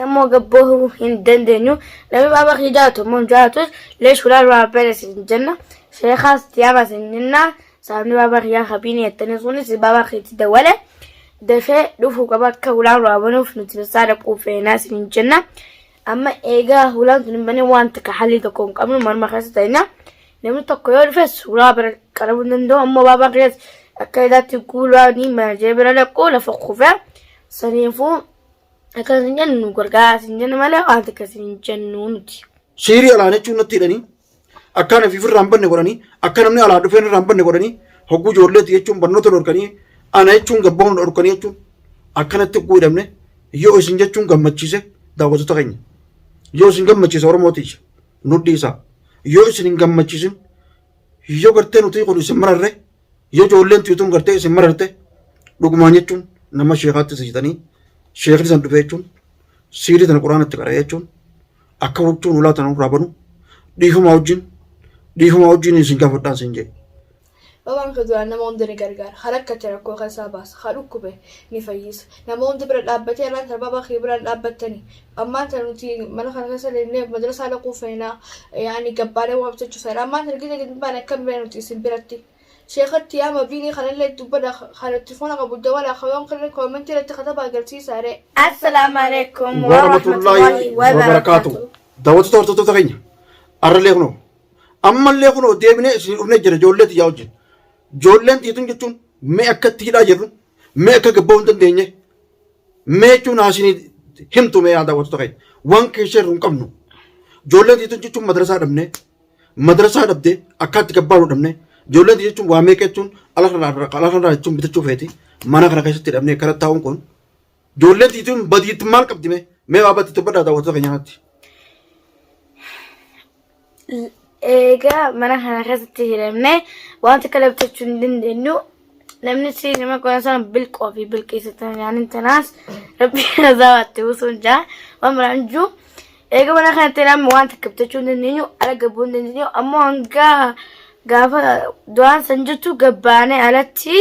Ammoo gabbahuu hin dandeenyu. Namni baaba kiyya jaalatu ammoo hin jaalatus leesh hulaa duraa bane sin jenna. Sheekaas tiyaama sin jenna. Saabni baaba kiyyaa habiini jettanii sunis baaba kiyyatti dawwale. Dafee dhufuu qaba akka hulaan duraa banuuf nuti masaa dhaquu feenaa sin jenna. Amma eegaa hulaan tun hin banee waan takka hallii tokko hin qabnu manuma keessa ta'ina. Namni tokko yoo dhufes hulaa bira qarabuu hin danda'u. Ammoo baabaan kiyyas akka eedaatti guulaanii mana jee bira dhaquu lafa kufee saniifuu Akkas hin jennu nu gargaaraa isin jenna malee waan takka isin hin jennu nuti. Siirii alaan jechuun natti hidhanii akka ani ofiif irraa hin banne godhanii akka namni alaa dhufeen irraa hin banne godhanii hogguu ijoolleeti jechuun barnoota dhorkanii ana jechuun gabbaa'uun dhorkanii jechuun akkanatti hogguu hidhamne yoo isin jechuun gammachiise daawwattoota keenya yoo isin gammachiise Oromootiis nu dhiisaa yoo isin hin gammachiisin yoo gartee nuti kun isin mararre Yoo ijoolleen tuytuun gartee isin mararte dhugumaan jechuun nama sheekaatti sijitanii sheekni san dhufee jechuun siirii tana quraana itti qara'ee jechuun akka huccuun ulaa tana irraa banu dhiifamaa wajjin dhiifamaa wajjin isin gaafadhaan isin jedhe. Babaan kee duraan nama hunda ni gargaara. Ka rakkate rakkoo keessaa baasa. Ka dhukkube ni fayyisa. Nama hunda bira dhaabbatee irraan tana babaa kee biraan dhaabbattani. Ammaan tana nuti mana kana keessa deemnee madrasaa dhaquu feena. Yaani gabbaanee waa bitachuu feena. Ammaan tana gita gadi baane akkam bee nuti isin biratti. Sheekatti yaama biinii kanallee dubbadha kan telefoona qabu dawala kayoon kirri koomentii irratti katabaa agarsiisaa ree. Assalaamu alaikum warahmatullahi wabarakaatu. Daawwattoota hordoftoota keenya arrallee kunoo ammallee kunoo deebinee isin dhufnee jira ijoollee tiyyaa wajjin. Ijoolleen tiitun jechuun mee akka itti hidhaa jirru mee akka gabba'uu hin dandeenye Mee jechuun haa isinii himtu mee yaa daawwattoota keenya. Waan keessa irru hin qabnu. Ijoolleen tiituun jechuun madrasaa dhabne madrasaa dhabde akka itti gabbaanu dhabne ijoolleen jechuun waa meeqa jechuun ala kanarraa jechuun bitachuu feeti mana kana keessatti dhabne akkana taa'uun kun ijoolleen tiituun badiitti maal qabdi mee mee waa badiitti badhaa daawwattoota keenya kanatti. Egaa mana kana keessatti hidhamne waan takka bitachuu hin dandeenyu. Namni si nama qoran sana bilqoo fi bilqiisa nyaanni tanaas rabbi azaabatti buusuun jaa waan biraan jiru. Egaa mana kanatti hidhamne waan takka bitachuu hin dandeenyu ala gabbuu hin dandeenyu ammoo hanga gaafa du'aan san jirtu gabbaanee alatti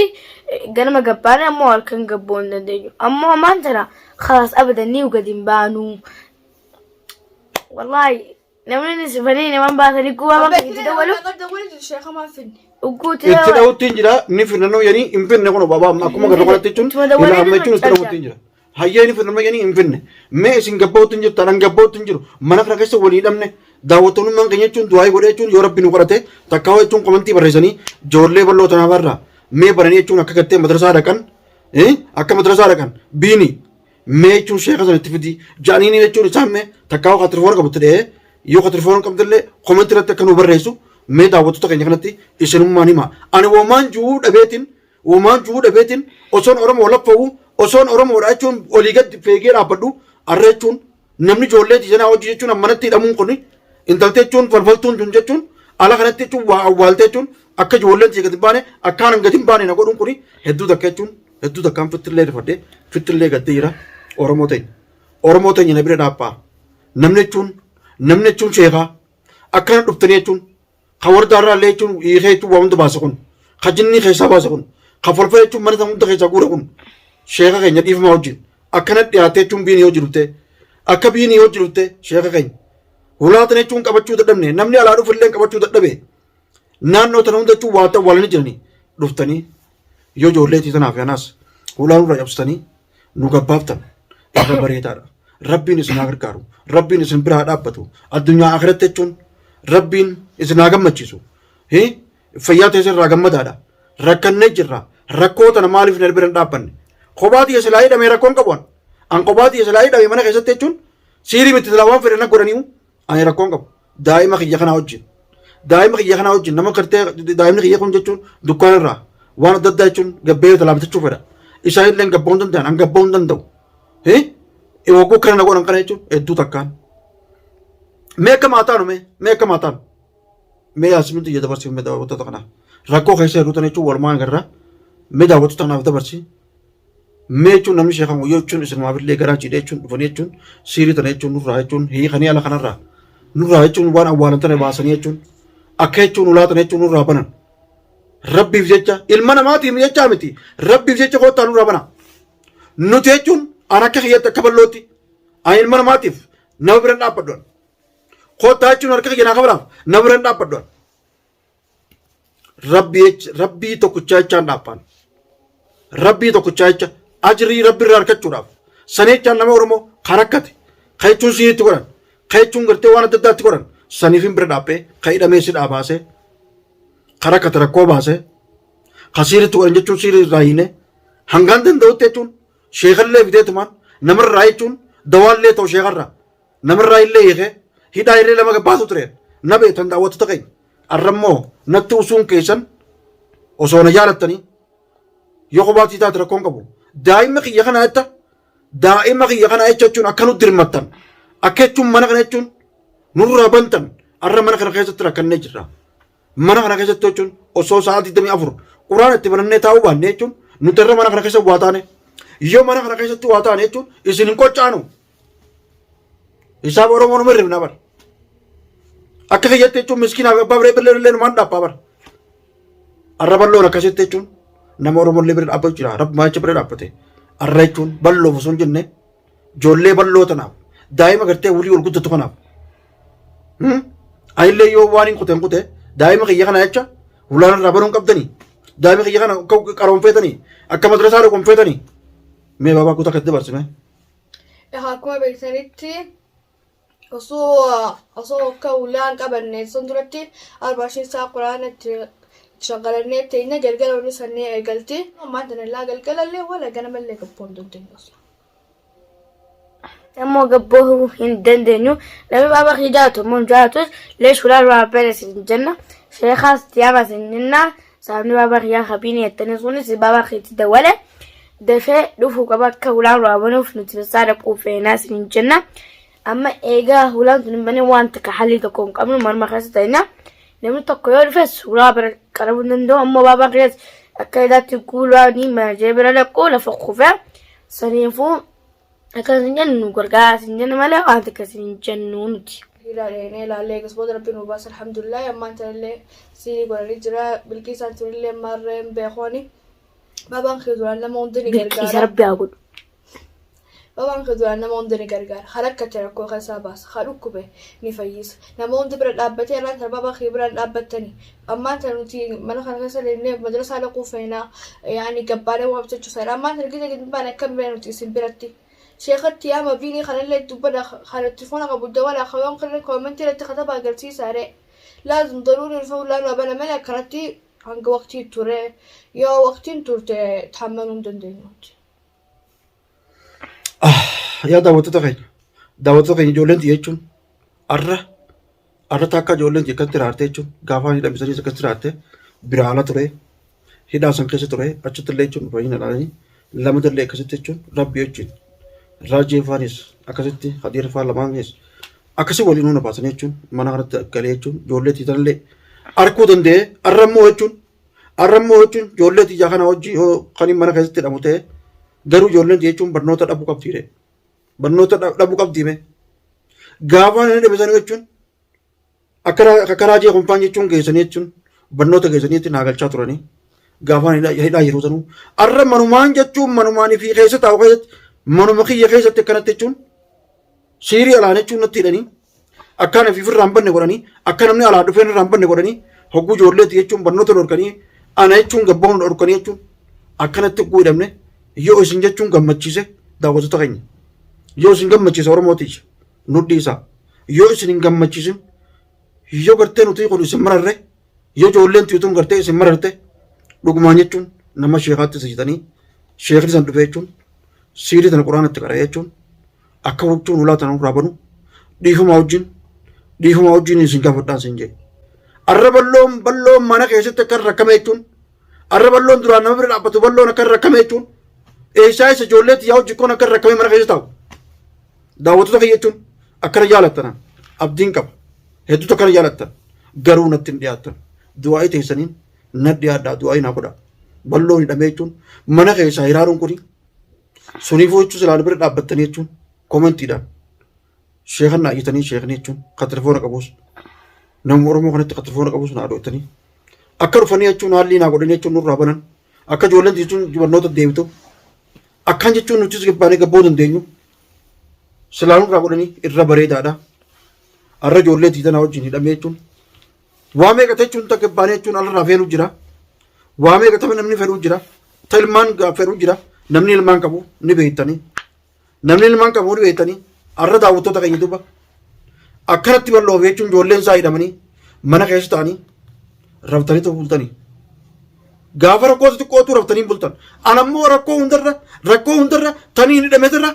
ganama gabbaanee ammoo halkan gabbuu hin dandeenyu. Ammoo ammaan tana khalaas abadan ni gadi hin baanu. Wallaahi namni ni sifanii naman baasanii gubaa bakka itti dabalu Itti dhawutti hin jira ni finnannoo yanii hin finne kun baabaa amma akkuma garuu kanatti jechuun Ittuma dabalee ilaa amma jechuun itti nama dhawutti hin jira. Hayyee ni finnannoo yanii hin finne mee isin gabbawutti hin jirtu anan gabbawutti hin jiru mana kana keessa walii dhabne daawwattoonnummaan keenya jechuun du'aayii godhee jechuun yoo rabbi nu kadhate takkaa jechuun komantii barreessanii ijoollee bal'oo tanaaf irraa mee baranii jechuun akka gartee madrasaa dhaqan akka madrasaa dhaqan biini Mee jechuun sheeka sana itti fidi ja'aniini jechuun isaan mee takkaa ka telefoona qabu itti dhahee yoo ka telefoona hin qabdellee komentii irratti akka nu barreessu mee daawwattoota keenya kanatti isinummaan hima. Ani womaan ju'uu dhabeetiin womaan ju'uu dhabeetiin osoon Oromoo laffa'u osoon Oromoodha jechuun olii gadi feegee dhaabbadhu arra jechuun namni ijoollee tiisanaa hojii jechuun ammanatti hidhamuun kun intalti jechuun falfaltuun tun jechuun ala kanatti jechuun waa awwaalte jechuun akka ijoolleen tiyya gadi hin baane akkaan gadi hin baane na godhuun kun hedduu takka jechuun Hedduu takkaan fittillee rifadhee fittillee gaddee jira Oromoo teenya. Oromoo teenya na bira dhaaphaa. Namni jechuun namni jechuun sheekaa akkana dhuftanii jechuun ka wardaa irraa illee jechuun hiikee jechuun waa hunda baase kun ka jinnii keessaa baase kun ka falfala jechuun mana sana hunda keessaa guure kun sheeka keenya dhiifamaa wajjin akkana dhiyaatee jechuun biinii hojii dhuftee akka biinii hojii dhuftee sheeka keenya hulaa tana jechuun qabachuu dadhabne namni alaa dhufu illee qabachuu dadhabe naannoo tana hunda jechuun waa ta'u jiranii dhuftanii Yoo ijoollee tii tanaaf anaas hulaa nurraa cabsitanii nu gabbaaftan irra bareedaadha. Rabbiin isin haa gargaaru. Rabbiin isin bira haa dhaabbatu. Addunyaa akhiratti jechuun Rabbiin isin haa gammachiisu. Fayyaa teessa irraa gammadaadha. Rakkannee jirra. Rakkoo tana maaliif na bira hin dhaabbanne? Kophaa tiyya silaa hidhamee rakkoon qabu an. An kophaa tiyya silaa hidhamee mana keessatti jechuun siirii miti silaa waan fedhe na godhaniiyu Ani rakkoon qabu. Daa'ima kiyya kanaa wajjin. Daa'ima kiyya kanaa wajjin nama gartee daa'imni kiyya kun jechuun dukkaana irraa waan adda addaa jechuun gabbee talaa bitachuu fedha. Isaan illee gabba'uu hin danda'an an gabba'uu hin danda'u. Wagguu kana na godhan kana jechuun hedduu takkaan. Mee akka maataa nu mee mee akka maataa nu. Mee yaasmin xiyya dabarsii mee daawwattoota kanaa. Rakkoo keessa yeroo tana jechuun walumaan agarra. Mee daawwattoota kanaaf dabarsii. Mee jechuun namni sheekan guyyoo jechuun isinumaaf illee garaa jiidhee jechuun dhufanii jechuun siirii tana jechuun nurraa jechuun hiikanii ala kanarraa nurraa jechuun waan awwaalan tana baasanii jechuun akka jechuun ulaa tana jechuun nurraa banan. Rabbiif jecha ilma namaatiif jecha miti rabbiif jecha koottaa nurraa bana. Nuti jechuun an akka kiyyatti akka bal'ootti Ani ilma namaatiif nama bira hin dhaabbadhu. Ani. Koottaa jechuun harka kiyya naa kafalaaf nama bira hin dhaabbadhu. Ani. Rabbii jecha rabbii tokkichaa jechaan dhaabbaan. Rabbii tokkichaa jecha ajrii rabbi irraa argachuudhaaf sana jechaan nama Oromoo kan rakkate kan jechuun siinitti godhan kan jechuun gartee waan adda addaatti godhan saniif hin bira dhaabbee kan hidhamee si dhaabaasee kan rakkate rakkoo baasee kan siiritti godhan jechuun siirii irraa hiine hangaan danda'utti jechuun sheekallee fideetumaan namarraa jechuun dawaallee ta'u sheekarraa namarraa illee hiikee hidhaa illee lama baasu ture na beektan daawwattoota keenya arrammoo natti usuun keessan osoo na jaalattanii yoo kophaatti taate rakkoon qabu daa'ima kiyya kana jetta daa'ima kiyya kana jecha jechuun akka nu dirmattan akka jechuun mana kana jechuun nurraa bantan arra mana kana keessatti rakkannee jirra. Mana kana keessatti jechuun osoo sa'aa 24 quraan itti banannee taa'uu baanne jechuun nuti irra mana kana keessa waa taane yoo mana kana keessatti waa taane jechuun isin hin qoccaanu. Hisaaba Oromoo numa hirribna bara. Akka kiyyatti jechuun miskiinaaf abbaa biree billee illee numaan dhaabbaa bara. Arra balloon akkasitti jechuun nama Oromoo illee bira dhaabbatu jira. Rabbi maacha bira dhaabbate. Arra jechuun balloof osoo hin jenne ijoollee balloo tanaaf daa'ima gartee wulii ol guddatu kanaaf. Anillee yoo waan hin kuten kute daa'ima kiyya kana jecha hulaan irraa banuun qabdanii daa'ima kiyya kana akka qaroonfeetanii akka madrasaa dhaqoonfeetanii mee baabaa kutaa akkatti dabarsime. Egaa akkuma beektanitti osoo osoo akka ulaan qabanne sun duratti arbaashin isaa quraana itti shaqalannee teenya galgala wanni sannee eegalti. Ammaan tana illaa galgalallee wala ganamallee gabboo hin dandeenyu osoo. Ammoo gabboo hin dandeenyu. Namni baaba kee jaalatu immoo hin jaalatus leesh ulaa duraa beela isin jenna. Sheekaas tiyaama isin jenna. Sababni baaba kiyyaa habiini jettanii sunis baaba keetti dawwale. Dafee dhufuu qaba akka ulaan duraa banuuf nuti sassaa dhaquu feenaa isin jenna. Amma eegaa ulaan tun hin banee waan takka hallii tokko hin qabnu manuma keessa ta'ina. Namni tokko yoo dhufe suuraa bira qarabuu hin danda'u. Ammoo baabaan kiyyaas akka eegaatti guulaanii mana bira dhaquu lafa kufee saniifuu akka isin jennu nu gargaara isin jennu malee waan takka isin hin jennu nuti. Hidhaa dheenee ilaallee eegas booda rabbi nu baasa alhamdulillah ammaan tanallee siirii godhanii jira bilqiisaan tunillee maarree hin beekooni babaan kee duraan nama hunda ni Bilqiisa gargaara rabbi haa godhu. Babaan kee duraan nama hunda ni gargaara ka rakkate rakkoo keessaa baasa ka dhukkube ni fayyisa nama hunda bira dhaabbatee irraan tana babaa kee biraan dhaabbattani ammaan tana nuti mana kana keessa deemnee madrasaa dhaquu feenaa yaani gabbaanee waa bitachuu feena ammaan tana gita gadi baane akkam bira nuti isin biratti sheekatti yaama biinii kanallee dubbadha kana telefoona qabu dawala kayoon kana koomentii irratti kataba agarsiisaa ree laazim daruurii dhufa ulaa bana malee akkanatti hanga waqtii ture yoo waqtiin turte taammanuu hin dandeenyuuti. Yaa daawwattoota keenya daawwattoota keenya ijoolleen tiyya jechuun arra arra takka ijoolleen tiyya akkasitti raarte jechuun gaafa hidhamsanii akkasitti raarte bira ala ture hidhaa san keessa ture achitti illee jechuun fayyina dhalanii lamata illee akkasitti jechuun rabbi jechuun raajii faanis akkasitti hadiir faa lamaanis akkasii waliin hunda baasanii jechuun mana kanatti galee jechuun ijoollee tiyya tanallee arkuu danda'ee arra immoo jechuun Har'a immoo jechuun ijoollee tiyyaa kana hojii yoo kan mana keessatti hidhamu ta'e garuu ijoolleen tiyya jechuun barnoota dhabuu qabdi ree. Barnoota dhabuu qabdi mee. Gaafa inni dhabe sana jechuun akka karaa jee kunfaan jechuun geessanii jechuun barnoota geessanii itti naa galchaa turanii. Gaafa hidhaa yeroo sanuu har'a manumaan jechuun manumaan fi keessa taa'u keessatti manuma kiyya keessatti akkanatti jechuun Siirii alaan jechuun natti hidhanii akkaan ofiif irraa hin banne godhanii akka namni alaa dhufeen irraa hin banne godhanii hogguu ijoolleetti jechuun barnoota dhorkanii ana jechuun gabbaa'uun dhorkanii jechuun akkanatti hogguu hidhamne yoo isin jechuun gammachiise daawwattoota keenya yoo isin gammachiise Oromootiif nu dhiisa yoo isin hin gammachiisin yoo gartee nuti kun isin mararre yoo ijoolleen tuyutuun gartee isin mararte dhugumaan jechuun nama sheekaatti sijitanii sheekni san dhufe jechuun siirii tana quraanatti qara'e jechuun akka huccuun ulaa tana nurraa banu dhiifamaa wajjin dhiifamaa wajjin isin gaafadhaan isin jedhe. Arra balloon balloon mana keessatti akka rakkame jechuun arra balloon duraan nama bira dhaabbatu balloon akka rakkame jechuun eessaa isa ijoollee tiyyaa hojii koon akka rakkame mana keessa taa'u. Daawwattoota kiyya jechuun akkana jaalattana abdiin qaba hedduutu akkana jaalattan garuu natti hin dhiyaattan du'aa'ii teessaniin na dhiyaadhaa du'aa'ii naa godhaa balloon hidhamee jechuun mana keessaa hiraaruun kuni Suniifuu jechuun silaa nu bira dhaabbattanii jechuun koomentiidhaan sheekan naa iyyatanii sheekni jechuun kan telefoona qabus nama Oromoo kanatti kan telefoona qabus naa dho'atanii akka dhufanii jechuun haalli naa godhanii jechuun nurraa banan akka ijoolleen jechuun barnoota deebitu akkaan jechuun nutis gabbaanee gabboo dandeenyu Silaa nurraa godhanii irra bareedaadha. Har'a ijoollee tiitanaa wajjin hidhamee jechuun waa meeqa jechuun takka baanee jechuun alarraa feenu jira. Waa meeqa ta'e namni fedhuu jira. Ta ilmaan fedhuu jira. Namni ilmaan qabu ni beektanii. Namni ilmaan qabu ni beektanii. Har'a daawwattoota keenya duuba. Akkanatti bal'oof jechuun ijoolleen isaa hidhamanii mana keessa ta'anii raftanii ta'uu bultanii. Gaafa rakkoo xixiqqootu raftanii bultan. An ammoo rakkoo hundarra rakkoo hundarra tanii hin hidhametirra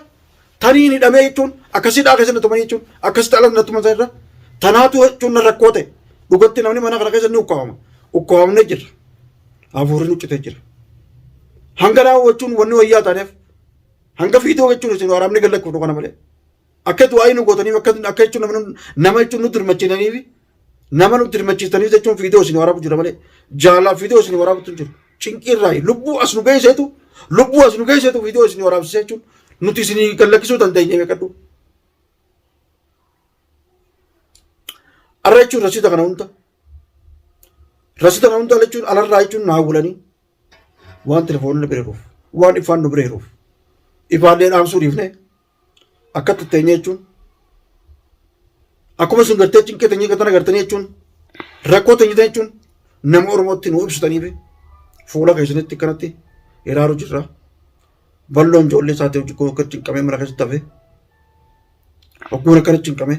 tanii hin hidhamee jechuun akkasii dhaa keessa na tumanii jechuun akkasitti ala na tuman irra tanaatu jechuun na rakkoo ta'e. Dhugatti namni mana kana keessa ni ukkaamama. Ukkaamamnee jirra. Hafuurri nu citee jira. Hanga raawwachuun wanni wayyaa taaneef hanga fiixoo jechuun isin waraabni gallakkuuf kana malee. Akka du'aayii nu gootaniif akka akka jechuun nama nama jechuun nu dirmachiisaniif nama nu dirmachiisaniif jechuun fiidoo isin waraabu jira malee jaalaa fiidoo isin waraabutu hin jiru. Cinqii irraa lubbuu as nu geesseetu lubbuu as nu geesseetu fiidoo isin waraabsisee jechuun nuti isin gallakkisuu dandeenye beekadhu. Arra jechuun rasiida kana hunda rasiida kana hunda jechuun alarraa jechuun naa hawwilanii waan telefoonni nu bira jiruuf waan ifaan nu bira jiruuf ifaallee dhaamsuu dhiifne akka teenye jechuun akkuma isin gartee cinqee teenyee gatana gartanii jechuun rakkoo teenye jechuun nama Oromootti nu ibsitaniif fuula keessanitti kanatti hiraaru jirra. Balloon ijoollee isaatii hojii koo akka cinqamee mana keessatti hafe hogguun akkana cinqame.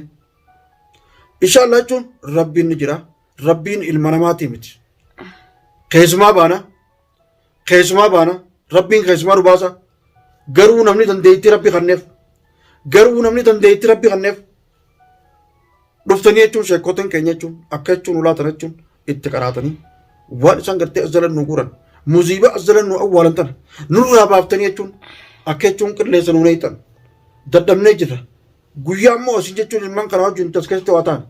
Inshaallah jechuun rabbiin ni jira. Rabbiin ilma namaatii miti. Keessumaa baana. Keessumaa baana. Rabbiin keessumaa nu baasa. Garuu namni dandeettii rabbi kanneef. Garuu namni dandeettii rabbi kanneef. Dhuftanii jechuun sheekkotiin keenya jechuun akka jechuun ulaatan jechuun itti qaraatanii waan isaan gartee as jalan nu guuran muziibaa as jalan nu awwaalan tana nurraa baaftanii jechuun akka jechuun qilleensa nu neeyxan dadhabnee jirra. Guyyaa immoo isin jechuun ilmaan kanaa wajjin tas keessatti waa taane.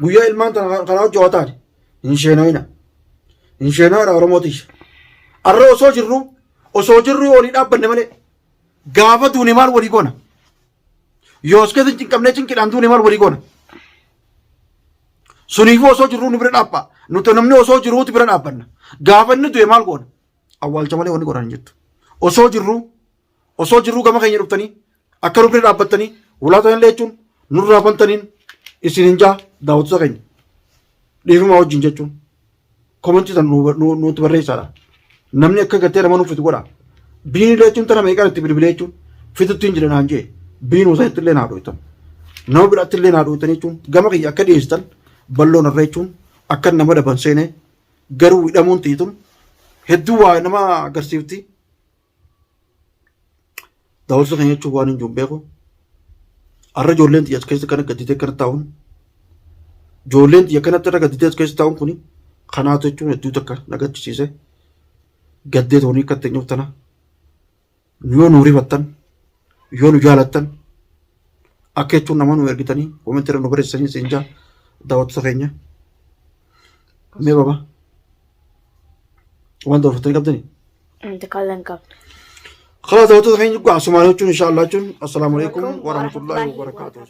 Guyyaa ilmaan kanaa wajjin waa taane. Hin sheenoyina. Hin sheenoyina Oromoo tiyya. Arra osoo jirru osoo jirru walii dhaabbanne malee gaafa duune maal walii goona? Yoo as keessa cinqamnee cinqidhaan duune maal walii goona? Suniifuu osoo jirru nu bira dhaabba. Nuti namni osoo jiruuti bira dhaabbanna. Gaafa inni du'e maal goona? Awwaalcha malee wanni godhan hin jirtu. Osoo jirru Osoo jirruu gama keenya dhuftanii akka nu bira dhaabbattanii ulaa tanallee jechuun nurraa bantaniin isin hin jaa daawwattoota keenya. Dhiifamaa wajjin jechuun komentii tan nuti barreessaadha. Namni akka gartee nama nuuf fitu godha. Biinillee jechuun tana meeqaan itti bilbilee jechuun fitutti hin jiran naan jee biinuu sanitti illee naa dhoytan. Nama biraatti illee naa dhoytan jechuun gama kiyya akka dhiyeessitan balloon irra jechuun akka nama daban seenee garuu hidhamuun tiitun hedduu waa nama agarsiifti. Daawwattoota keenya jechuun waan hin jiru beeku. Har'a ijoolleen xiyya as keessa kana gadditee kana taa'uun ijoolleen xiyya kanatti irra gadditee as keessa taa'uun kuni kanaatu jechuun hedduu takka na gaddisiise. Gaddee toonii akka teenyuuf tana yoo nu rifattan yoo nu jaalattan akka jechuun nama nu ergitanii komentii irra nu barreessanii siin jaa daawwattoota keenya. Mee baba waan dabarfattanii qabdanii? Intiqaalan qabna. خلاص daawwattoota keenya asumaan jechuun insha Allah jechuun assalaamu alaikum warahmatullahi wabarakatuh.